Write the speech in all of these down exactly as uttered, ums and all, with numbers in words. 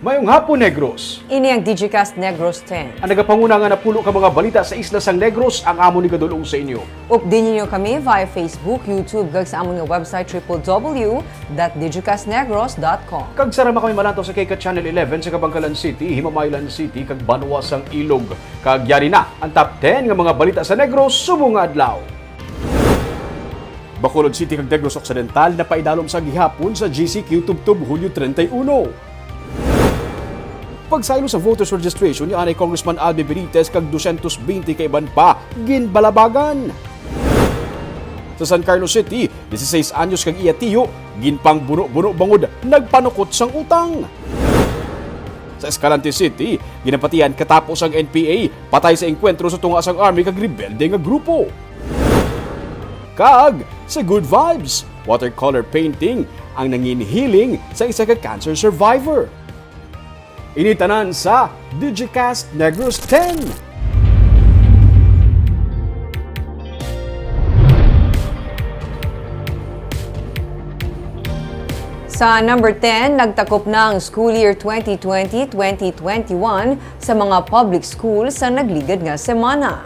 Mayong hapon, Negros. Ini ang Digicast Negros ten. Ang nagapanguna nga napulo ka mga balita sa isla sang Negros ang amon igadul-ong sa inyo. Updi ninyo kami via Facebook, YouTube, kag sa amon nga website triple W dot digicastnegros dot com. Kag sarama kami malantaw sa K K Channel eleven sa Kabankalan City, Himamaylan City, kag banwa sang Ilog. Kag yari na ang top ten nga mga balita sa Negros subong nga adlaw. Bacolod City kag Negros Occidental napaidalom sa gihapon sa G C Q tubtob Hulyo treinta y uno. Pagsaylo sa voters registration ni anay Congressman Albi Benitez kag dosyentos bente ka iban pa ginbalabagan. Sa San Carlos City, dieciséis anyos kag iya tiyo ginpangbuno-buno bangod nagpanukot sang utang. Sa Escalante City, ginapatian katapos ang N P A patay sa engkwentro sa tunga sang army kag rebelde nga grupo. Kag sa Good Vibes, watercolor painting ang nangin healing sa isa ka cancer survivor. Ini tanan sa Digicast Negros ten. Sa number ten, nagtakop na ang school year twenty twenty, twenty twenty-one sa mga public school sa nagligad nga semana.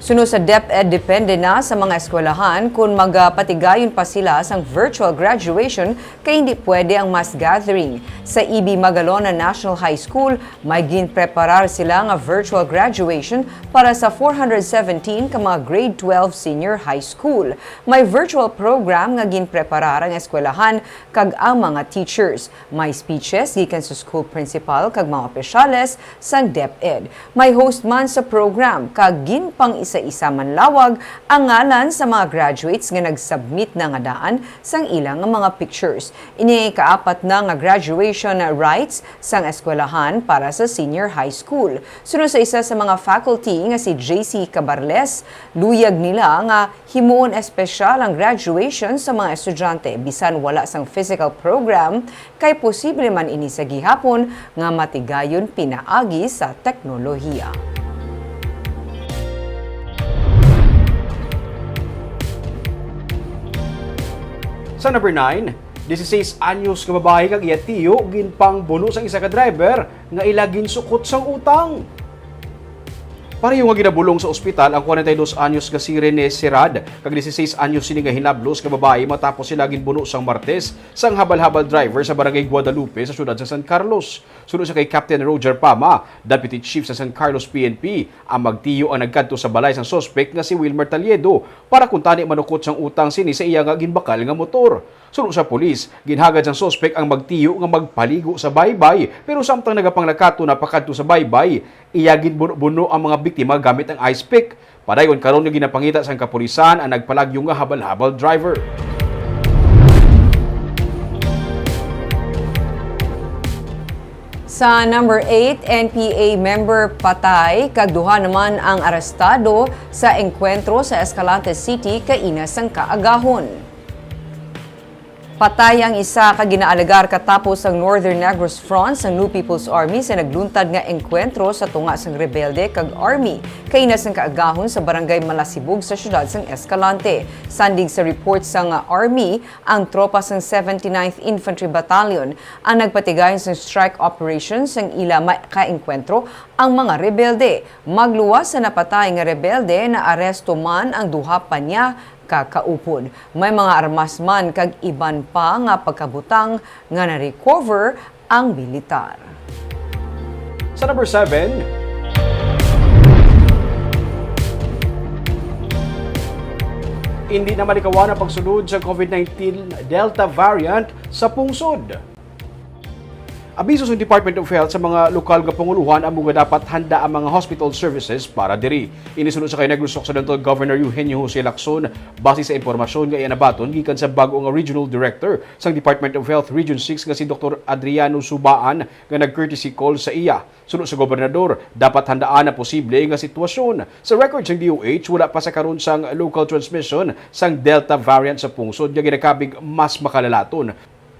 Suno sa DepEd, depende na sa mga eskwelahan kon magapatigayon pa sila sang virtual graduation kay hindi pwede ang mass gathering. Sa E B Magalona National High School, may ginpreparar sila nga virtual graduation para sa four hundred seventeen ka mga grade twelve senior high school. May virtual program nga ginpreparar ang eskwelahan kag ang mga teachers. May speeches gikan sa school principal kag mga opisyales sang DepEd. May host man sa program kag ginpang-isa-isa man lawag ang ngalan sa mga graduates nga nag-submit na nga daan sang ila nga mga pictures. Ini kaapat na nga graduation rites sang eskwelahan para sa senior high school. Suno sa isa sa mga faculty nga si J C Cabarles, luyag nila nga himuon espesyal ang graduation sa mga estudyante bisan wala sang physical program, kay posible man ini sa gihapon nga matigayon pinaagi sa teknolohiya. Sa number nine, dieciséis anyos nga babayi kag iya tiyo ginpangbuno sang isa ka driver nga ila ginsukot sang utang. Pareho nga ginabulong sa ospital ang kwarenta y dos anyos nga si Rene Serad kag dieciséis anyos sini nga hinablos nga babayi matapos sila ginbuno sang Martes sang habal-habal driver sa Barangay Guadalupe sa siyudad sa San Carlos. Suno sa kay Captain Roger Pama, Deputy Chief sa San Carlos P N P, ang magtiyo ang nagkadto sa balay sang suspek nga si Wilmer Taliedo para kuntani manukot sang utang sini sa iya nga ginbakal nga motor. Suno sa pulis, ginhagad sang suspek ang magtiyo nga magpaligo sa baybay, pero samtang nagapanglakaton na pakadto sa baybay, iya ginbuno-buno ang mga biktima gamit ang ice pick. Padayon karon nga ginapangita sang kapulisan ang nagpalagyo nga habal-habal driver. Sa number eight, N P A member patay kag duha naman ang arestado sa engkwentro sa Escalante City kaina sang kaagahon. Patay ang isa ka ginaalegar katapos ang Northern Negros Front sang New People's Army sa nagluntad nga engkwentro sa tunga sang rebelde kag army kaina sang kaagahon sa Barangay Malasibog sa siyudad sang Escalante. Sandig sa report sang army, ang tropa sang seventy-ninth Infantry Battalion ang nagpatigayon sang strike operation sang ila makaengkwentro ang mga rebelde. Magluwas sa napatay nga rebelde, naaresto man ang duha pa niya ka kaupod. May mga armas man kag iban pa nga pagkabutang nga na-recover ang militar. Sa number seven, hindi na malikawan ang pagsulod sa COVID nineteen Delta variant sa pungsod. Abiso sang Department of Health sa mga lokal nga pangulohan amo nga dapat handa ang mga hospital services para diri. Ini suno sa kay Negros Occidental Governor Eugenio Jose Lacson, base sa impormasyon nga iya nabaton gikan sa bag-o nga Regional Director sang Department of Health Region six nga si Doktor Adriano Subaan nga nag-courtesy call sa iya. Suno sa gobernador, dapat handaan ang posible nga sitwasyon. Sa record sang D O H, wala pa sa karon sang local transmission sang Delta variant sa pungsod nga ginakabig mas makalalaton.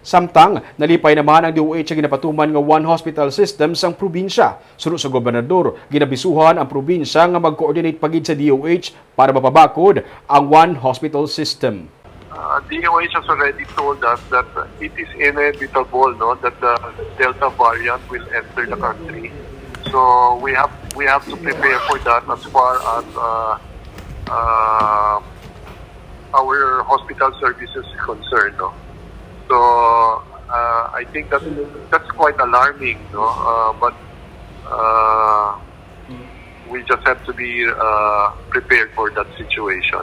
Samtang, nalipay naman ang D O H sa ginapatuman nga one hospital system sang probinsya. Suno sa gobernador, ginabisuhan ang probinsya nga mag-coordinate pa gid sa D O H para mapabakod ang one hospital system. Uh, D O H has already told us that it is inevitable, no, that the Delta variant will enter the country. So we have we have to prepare for that as far as uh, uh, our hospital services is concerned, no. So uh, I think that that's quite alarming, no. Uh, but uh, we just have to be uh, prepared for that situation.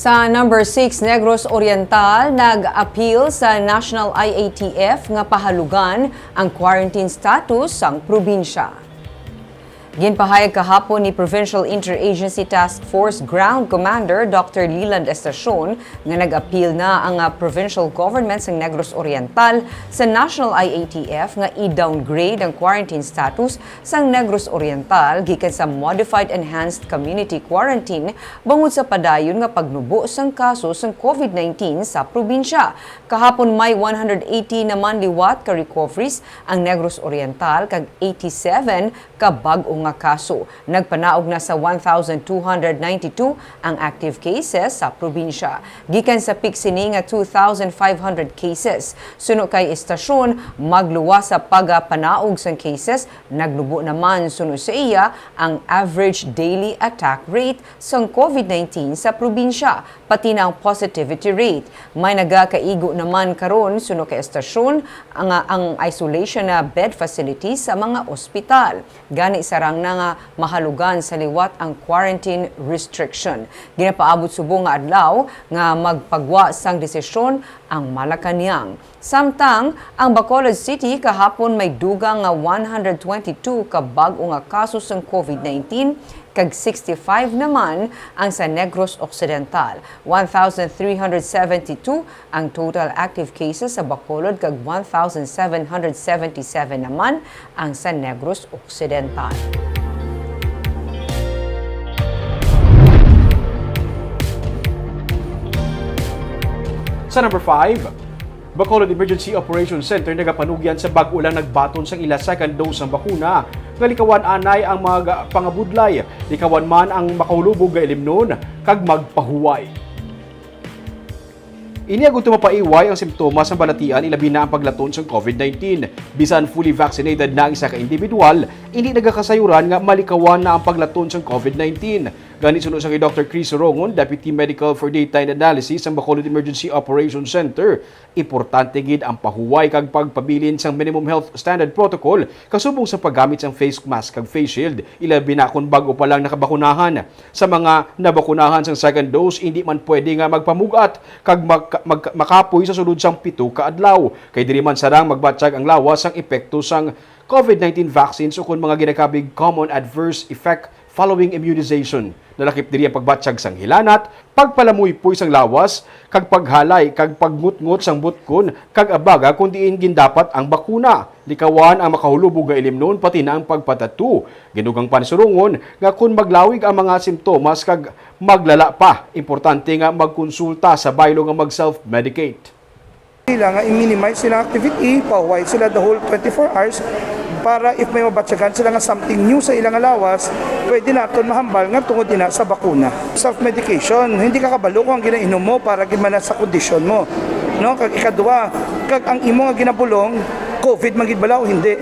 Sa number six, Negros Oriental nag-appeal sa National I A T F nga pahalugan ang quarantine status sang probinsya. Ginpahayag kahapon ni Provincial Interagency Task Force Ground Commander Doctor Leland Estacion nga nag-appeal na ang, ah, provincial government sang Negros Oriental sa National I A T F nga i-downgrade ang quarantine status sang Negros Oriental gikan sa Modified Enhanced Community Quarantine bangod sa padayon nga pagnubo sang kaso sang COVID nineteen sa probinsya. Kahapon may one hundred eighty naman liwat ka recoveries ang Negros Oriental kag eighty-seven ka bag-o nga kaso. Nagpanaog na sa one thousand two hundred ninety-two ang active cases sa probinsya. Gikan sa peak sini nga two thousand five hundred cases. Suno kay Estacion, magluwas sa pagapanaog sang cases, nagnubo naman suno sa iya ang average daily attack rate sang COVID nineteen sa probinsya, pati na ang positivity rate. May nagakaigo naman karon suno kay Estacion ang, ang isolation na bed facilities sa mga ospital. Gani sarang na nga mahalugan sa liwat ang quarantine restriction. Ginapaabot subong nga adlaw nga magpagwa sang desisyon ang Malacañang. Samtang, ang Bacolod City kahapon may dugang nga one hundred twenty-two ka bag-o nga kaso sang COVID nineteen, kag sixty-five naman ang sa Negros Occidental. One thousand three hundred seventy-two ang total active cases sa Bacolod, kag one thousand seven hundred seventy-seven naman ang sa Negros Occidental. Sa number five, Bacolod Emergency Operations Center nagapanugyan sa bag-o lang nagbaton sang ila second dose sang bakuna nga likawan anay ang mga pangabudlay, likawan man ang makahulubog nga ilimnon, kag magpahuway. Ini agud to mapaiway ang simptomas sang balatian, ilabi na ang paglaton sang COVID nineteen. Bisan fully vaccinated na ang isa ka individual, indi nagakasayuran nga malikawan na ang paglaton sang COVID nineteen. Gani, suno sa kay Doctor Chris Rongon, Deputy Medical for Data and Analysis sang Bacolod Emergency Operations Center, importante gid ang pahuway kag pagpabilin sang minimum health standard protocol kasubong sa paggamit sang face mask kag face shield, ilabi na kon bag-o pa lang nakabakunahan. Sa mga nabakunahan sang second dose, indi man pwede nga magpamug-at kag mag-, mag-, makapoy sa sulod sang pito ka adlaw, kay diri man sarang magbatyag ang lawas sang epekto sang COVID nineteen vaccines ukon mga ginakabig common adverse effect following immunization. Nalakip diri ang pagbatyag sang hilanat, pagpalamuypoy sang lawas, kag paghalay kag pagngutngot sang butkon kag abaga kon diin gindapat ang bakuna. Likawan ang makahulubog nga ilimnon, pati na ang pagpatatu. Ginugang pa ni Rongon nga kon maglawig ang mga simptomas kag maglala pa, importante nga magkonsulta sa baylo nga mag-self-medicate. Sila nga i-minimize silang activity, pahuway sila the whole twenty-four hours para if may mabatyagan sila nga something new sa ilang lawas, pwede naton mahambal nga tungod ina sa bakuna. Self-medication, hindi ka kabalo kung ang ginainom mo para gid man sa kondisyon mo. No? Kag ikadua, kag ang imo nga ginabulong, COVID man gid bala o hindi.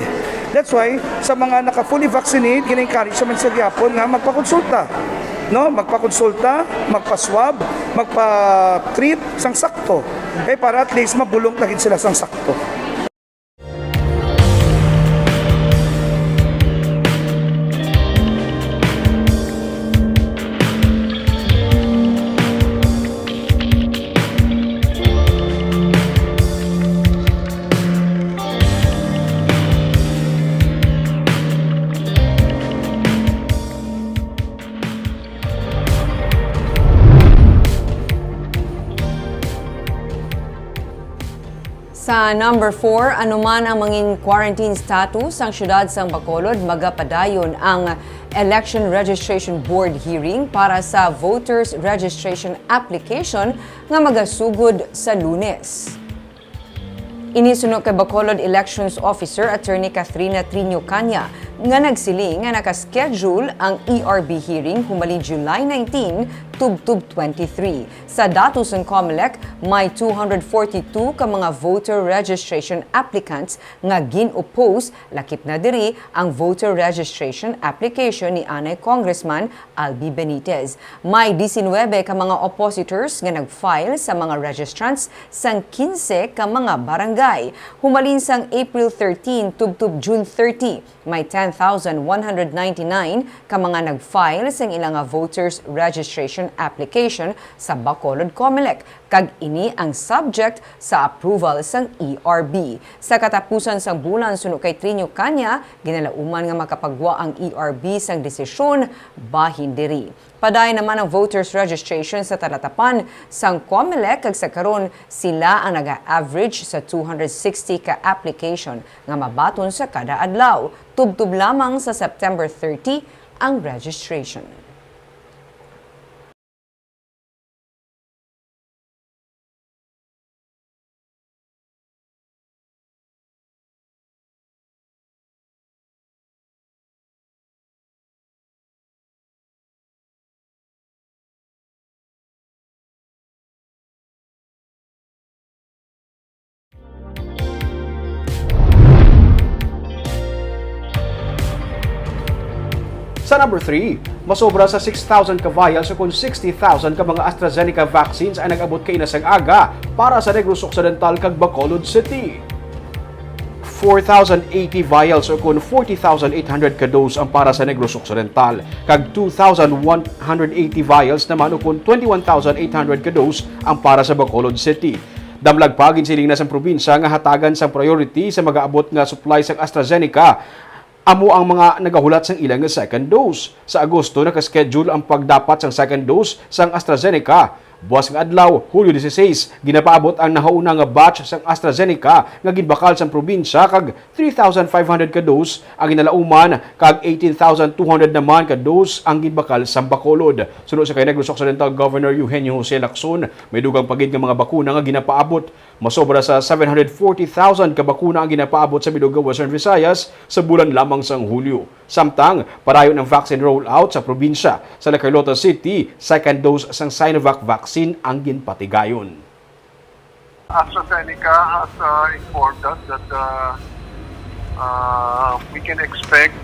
That's why, sa mga naka-fully vaccinate, gina-encourage naman sa gyapon nga magpakonsulta. No? Magpakonsulta, magpa-swab, magpa-treat sang sakto. Eh, para at least mabulong na gid sila sang sakto. Number four, anuman ang mangin quarantine status sang siyudad sang Bacolod, magapadayon ang Election Registration Board hearing para sa Voters Registration Application nga magasugod sa Lunes. Ini suno kay Bacolod Elections Officer Attorney Cathrina Triño Caña nga nagsiling nga naka-schedule ang E R B hearing humalin July nineteen tubtob twenty-three. Sa datos sang Comelec, may two hundred forty-two ka mga voter registration applicants nga gin-oppose, lakip na diri ang voter registration application ni anay Congressman Albi Benitez. May diecinuebe ka mga oppositors nga nag-file sa mga registrants sang quince ka mga barangay. Humalin sang April thirteen tubtob June thirty, may ten thousand one hundred ninety-nine ka mga nag-file sang ila nga voters registration application sa Bacolod Comelec, kag ini ang subject sa approval sang E R B. Sa katapusan sang bulan, suno kay Trinio Caña, ginalauman nga makapagwa ang E R B sang desisyon bahin diri. Padayon naman ang voters registration sa talatapan sang Comelec, kag sa karon sila ang naga-average sa two hundred sixty ka application nga mabaton sa kada adlaw, tubtob lamang sa September thirty ang registration. Sa number three, masobra sa six thousand ka vials o kon sixty thousand ka mga AstraZeneca vaccines ang nag-abot kaina sang aga para sa Negros Occidental kag Bacolod City. Four thousand eighty vials o kon forty thousand eight hundred ka dose ang para sa Negros Occidental, kag two thousand one hundred eighty vials naman o kon twenty-one thousand eight hundred ka dose ang para sa Bacolod City. Damlag pa, ginsiling na sang probinsya nga hatagan sang priority sa magaabot nga supply sang AstraZeneca amo ang mga nagahulat sang ila nga second dose. Sa Agosto, naka-schedule ang pagdapat sang second dose sang AstraZeneca. Buas nga adlaw, Hulyo dieciséis, ginapaabot ang nahauna nga batch sang AstraZeneca nga ginbakal sang probinsya, kag three thousand five hundred ka dose ang ginalauman, kag eighteen thousand two hundred naman ka dose ang ginbakal sang Bacolod. Suno sa kay Negros Occidental Governor Eugenio Jose Lacson, may dugang pa gid nga mga bakuna nga ginapaabot. Masobra sa seven hundred forty thousand ka bakuna ang ginapaabot sa bilog nga Western Visayas sa bulan lamang sang Hulyo. Samtang, padayon ang vaccine rollout sa probinsya. Sa La Carlota City, second dose sang Sinovac vaccine ang ginpatigayon. AstraZeneca has, uh, informed us that, uh, uh, we can expect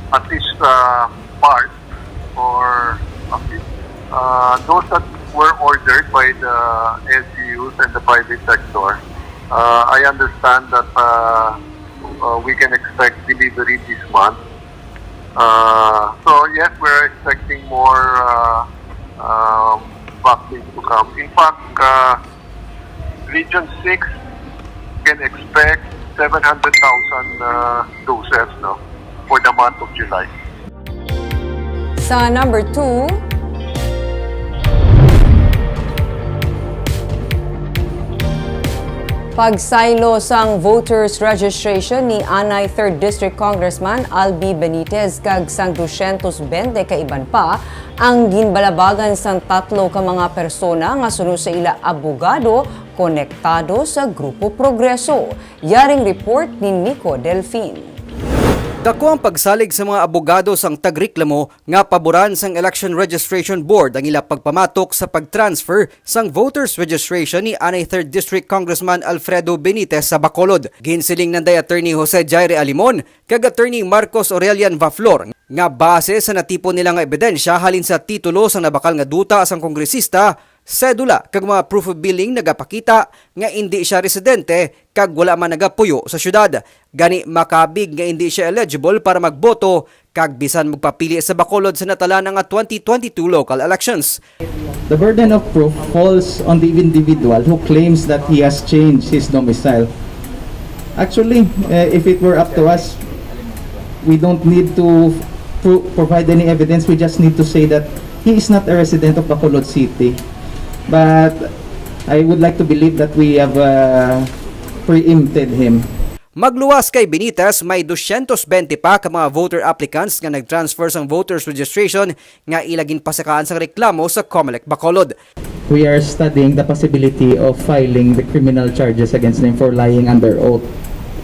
at least, uh, part or a few, uh, those that were ordered by the L G Us and the private sector. Uh, I understand that, uh, uh, we can expect delivery this month. Uh, so yes, we're expecting more, uh, um, vaccines to come. In fact, uh, Region six can expect seven hundred thousand, uh, doses, no, for the month of July. Sa number two, pagsaylo sang voters registration ni anay third District Congressman Albi Benitez kag sang dosyentos bente ka iban pa ang ginbalabagan sang tatlo ka mga persona nga suno sa ila abogado konektado sa Grupo Progreso. Yaring report ni Nico Delfin. Dako ang pagsalig sa mga abogado sang tagreklamo nga paboran sang Election Registration Board ang ila pagpamatok sa pag-transfer sang voters registration ni anay third District Congressman Alfredo Benitez sa Bacolod. Ginsiling nanday Attorney Jose Jaire Alimon kag Attorney Marcos Aurelian Vaflor nga base sa natipon nila nga ebidensya halin sa titulo sang nabakal nga duta sang kongresista, sedula kag mga proof of billing nagapakita nga indi sia residente kag wala man nagapuyo sa siyudad. Gani, makabig nga indi sia eligible para magboto kag bisan magpapili sa Bacolod sa natalana nga twenty twenty-two local elections. The burden of proof falls on the individual who claims that he has changed his domicile. Actually, eh, if it were up to us, we don't need to pro-, provide any evidence. We just need to say that he is not a resident of Bacolod City. But I would like to believe that we have, uh, preempted him. Magluwas kay Benitez, may dosyentos bente pa ka mga voter applicants nga nag-transfer sang voters registration nga ila ginpasakaan sang reklamo sa Comelec Bacolod. We are studying the possibility of filing the criminal charges against them for lying under oath,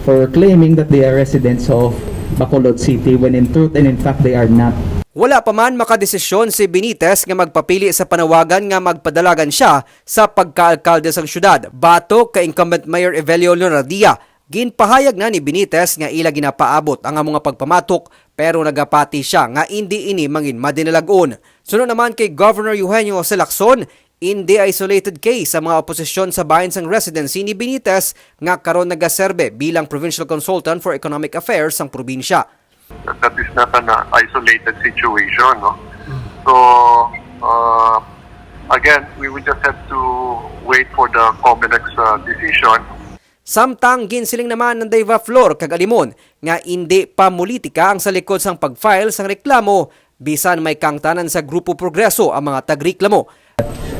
for claiming that they are residents of Bacolod City when in truth and in fact they are not. Wala pa man makadesisyon si Benitez nga magpapili sa panawagan nga magpadalagan siya sa pagkaalkalde sang syudad, batok kay incumbent Mayor Evelio Leonardia. Ginpahayag na ni Benitez nga ila ginapaabot ang amo nga pagpamatok, pero nagapati sia nga indi ini mangin madinalag-on. Suno naman kay Governor Eugenio Jose Lacson, indi isolated case sa mga oposisyon sa bahin sang residency ni Benitez nga karon nagaserbe bilang Provincial Consultant for Economic Affairs sang probinsya. That is not an uh, isolated situation, no? So, uh, again, we will just have to wait for the Comelec's uh, decision. Samtang ginsiling naman ng Deva Flor kag Alimon nga indi pa mulitika ang sa likod sang pag-file sang reklamo bisan may kaangtanan sa Grupo Progreso ang mga tagreklamo.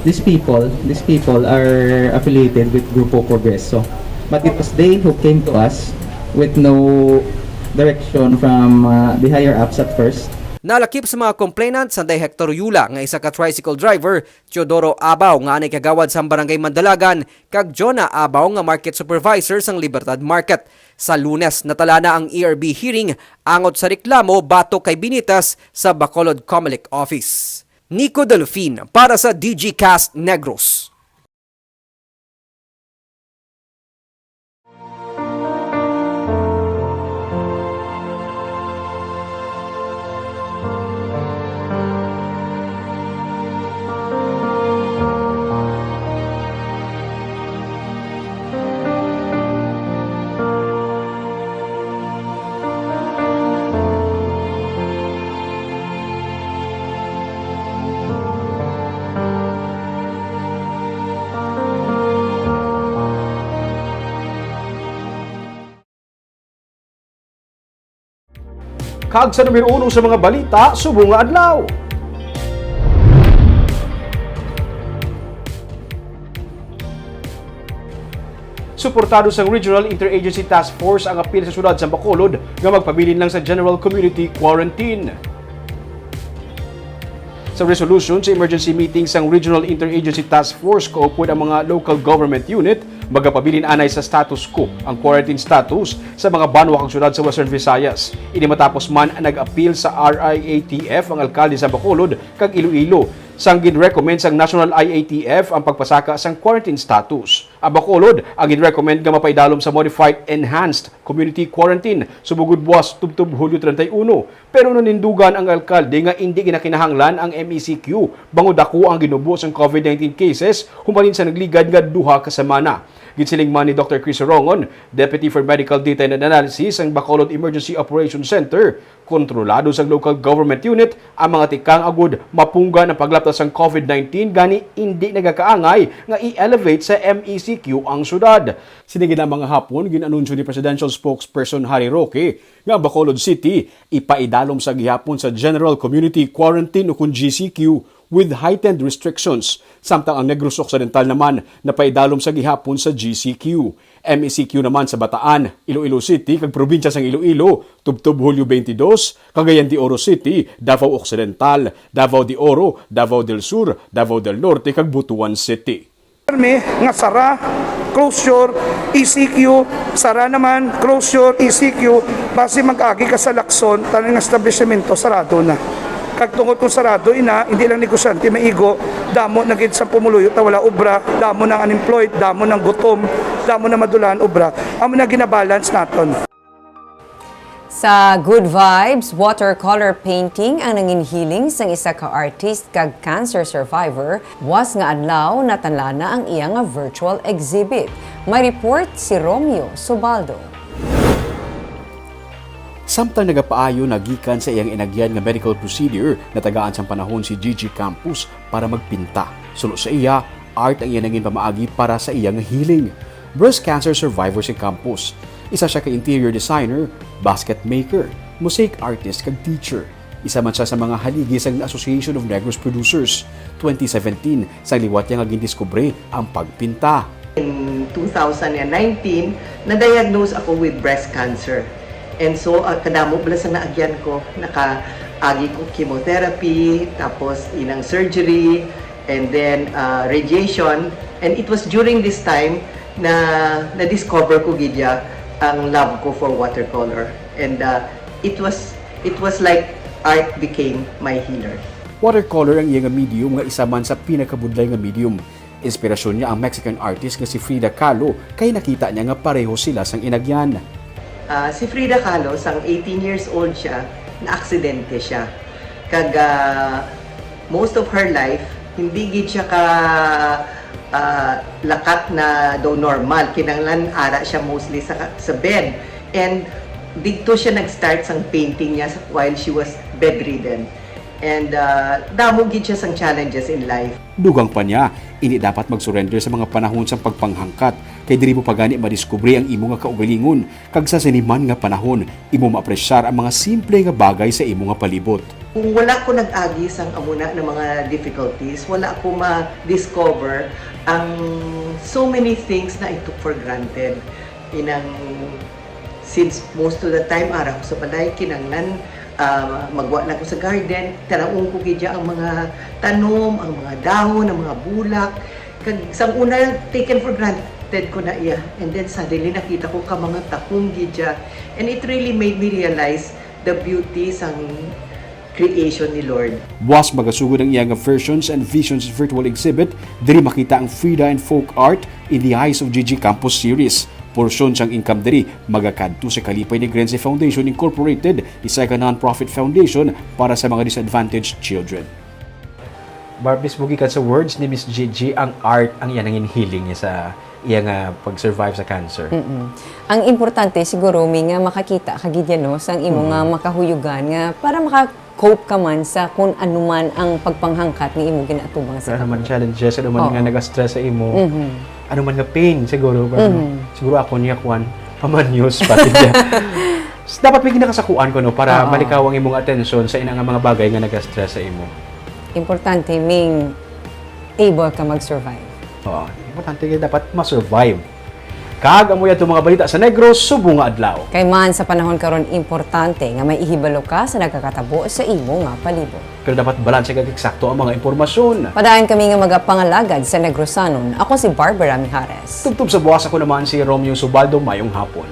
These people, these people are affiliated with Grupo Progreso. But it was they who came to us with no direction from uh, the higher ups at first. Nalakip sa mga complainants ang Day Hector Yula nga isa ka tricycle driver, Teodoro Abaw nga anay kagawad sang Barangay Mandalagan, kag Jonah Abaw nga market supervisor sang Libertad Market. Sa Lunes, natala na ang E R B hearing angot sa reklamo batok kay Benitez sa Bacolod Comelec Office. Nico Delfin para sa D G Cast Negros. Kag sa numero uno sa mga balita subong nga adlaw. Suportado sang Regional Interagency Task Force ang apil sa siyudad sang Bacolod nga magpabilin lang sa general community quarantine. Sa resolution sa emergency meeting sang Regional Interagency Task Force, kaupod ang mga local government unit, magapabilin anay sa status quo ang quarantine status sa mga banwa kag siyudad sa Western Visayas. Ini matapos man nag-apil sa R I A T F ang alkalde sa Bacolod kag Iloilo, sang gin-recommend sang National I A T F ang pagpasaka sang quarantine status. Ang Bacolod ang gin-recommend nga mapaidalom sa modified enhanced community quarantine subong gud buwas tubtob Hulyo treinta y uno. Pero nanindugan ang alkalde nga indi ginakinahanglan ang M E C Q bangod daku ang ginubo sang COVID nineteen cases humalin sa nagligad nga duha ka semana. Ginsiling man ni Doctor Chris Rongon, Deputy for Medical Data and Analysis sang Bacolod Emergency Operations Center, kontrolado sang local government unit ang mga tikang agud mapunggan ang paglapta sang COVID nineteen, gani indi nagakaangay nga i-elevate sa M E C Q ang syudad. Sini gid nga mga hapon, gin-anunsyo ni Presidential Spokesperson Harry Roque nga ang Bacolod City ipaidalom sa gihapon sa General Community Quarantine ukon G C Q with heightened restrictions, samtang ang Negros Occidental naman napaidalom sa gihapon sa G C Q. M E C Q naman sa Bataan, Iloilo City kag probinsya sang Iloilo tubtob Hulyo twenty-dos, Cagayan de Oro City, Davao Occidental, Davao de Oro, Davao del Sur, Davao del Norte kag Butuan City. Permi nga sara, closure, E C Q, sara naman, closure, E C Q, basi mag-agi ka sa Lacson, tanan nga establishmento sarado na. Kag tungod kung sarado ina, hindi lang negosyante maigo, damo na gid sa pumuluyo ta wala obra, damo nang unemployed, damo nang gutom, damo na madulahan obra. Amo na ginabalance naton. Sa Good Vibes, watercolor painting ang nangin healing sang isa ka artist kag cancer survivor. Buwas nga adlaw, natanla na ang iya nga virtual exhibit. May report si Romeo Subaldo. Samtang nagapaayo na gikan sa iyang inagyan nga medical procedure, natagaan sang panahon si Gigi Campos para magpinta. Suno sa iya, art ang iya nangin pamaagi para sa iya nga healing. Breast cancer survivor si Campos. Isa sia ka interior designer, basket maker, mosaic artist kag teacher. Isa man sia sa mga haligi sang Association of Negros Producers. Twenty seventeen, sang liwat niya nga gindiskubre ang pagpinta. In two thousand and nineteen, Na-diagnose ako with breast cancer. And so, ah, kadamo bala sa naagyan ko, nakaagi ko chemotherapy, tapos inang surgery, and then, ah, radiation. And it was during this time na na-discover ko gid ya ang love ko for watercolor. And, ah, it was, it was like art became my healer. Watercolor ang iya nga medium nga isa man sa pinakabudlay nga medium. Inspirasyon niya ang Mexican artist nga si Frida Kahlo kay nakita niya nga pareho sila sang inagyan. Ah, si Frida Kahlo, sang eighteen years old siya, naaksidente siya. Kag, ah, most of her life, hindi gid siya ka, ah, lakat na daw normal. Kinahanglan ara siya mostly sa, sa bed. And didto siya nag-start sang painting niya sa, while she was bedridden. And, ah, damo gid siya sang challenges in life. Dugang pa niya, indi dapat mag-surrender sa mga panahon sang pagpanghangkat, kay diri mo pa gani madiskubre ang imo nga kaugalingon, kag sa sini man nga panahon, imo maapresyar ang mga simple nga bagay sa imo nga palibot. Kung wala ko nag-agi sang amo na nga mga difficulties, wala ko ma-discover ang so many things na I took for granted. Inang, since most of the time ara ko sa balay, kinahanglan, ah, magwa lang ko sa garden, tan-awon ko gid ya ang mga tanom, ang mga dahon, ang mga bulak. Kag sang una, taken for granted ko na iya. And then suddenly, nakita ko ka mga takong gid ya. And it really made me realize the beauty sang creation ni Lord. Buas magasugod ang iya nga Versions and Visions virtual exhibit, diri makita ang Frida and Folk Art in the Eyes of Gigi Campos series. Porsyon sang income diri magakadto sa Kalipay ni Grenze Foundation Incorporated, isa ka non-profit foundation para sa mga disadvantaged children. Barbis, mo gikan sa words ni Miss Gigi, ang art ang iya nangin healing niya sa iya nga pag-survive sa cancer. Mm-mm. Ang importante siguro, Mi, nga makakita ka gid yan, no, sang imo nga makahuyugan nga para maka-cope ka man sa kung ano man ang pagpanghangkat nga imo ginaatubang sa Ano man challenges, ano man Oo. nga nag-stress sa imo, Mhm. ano man nga pain siguro, pero Mhm. siguro ako niya kuan, pamanyos pati niya. Dapat may ginakasakuan ko, no, para Oo. malikaw ang imong atensyon sa ina nga mga bagay nga nag-stress sa imo. Importante, Ming, able ka mag-survive. Oo, importante nga dapat ma-survive. Kag amo yadto mga balita sa Negros subong nga adlaw. Kay man sa panahon karon, importante nga may ihibalo ka sa nagakatabo sa imo nga palibot. Pero dapat balanse kag eksakto ang mga impormasyon. Padayon kami nga magapangalagad sa Negrosanon. Ako si Barbara Mijares. Tubtob sa buwas, ako naman si Romeo Subaldo. Mayong hapon.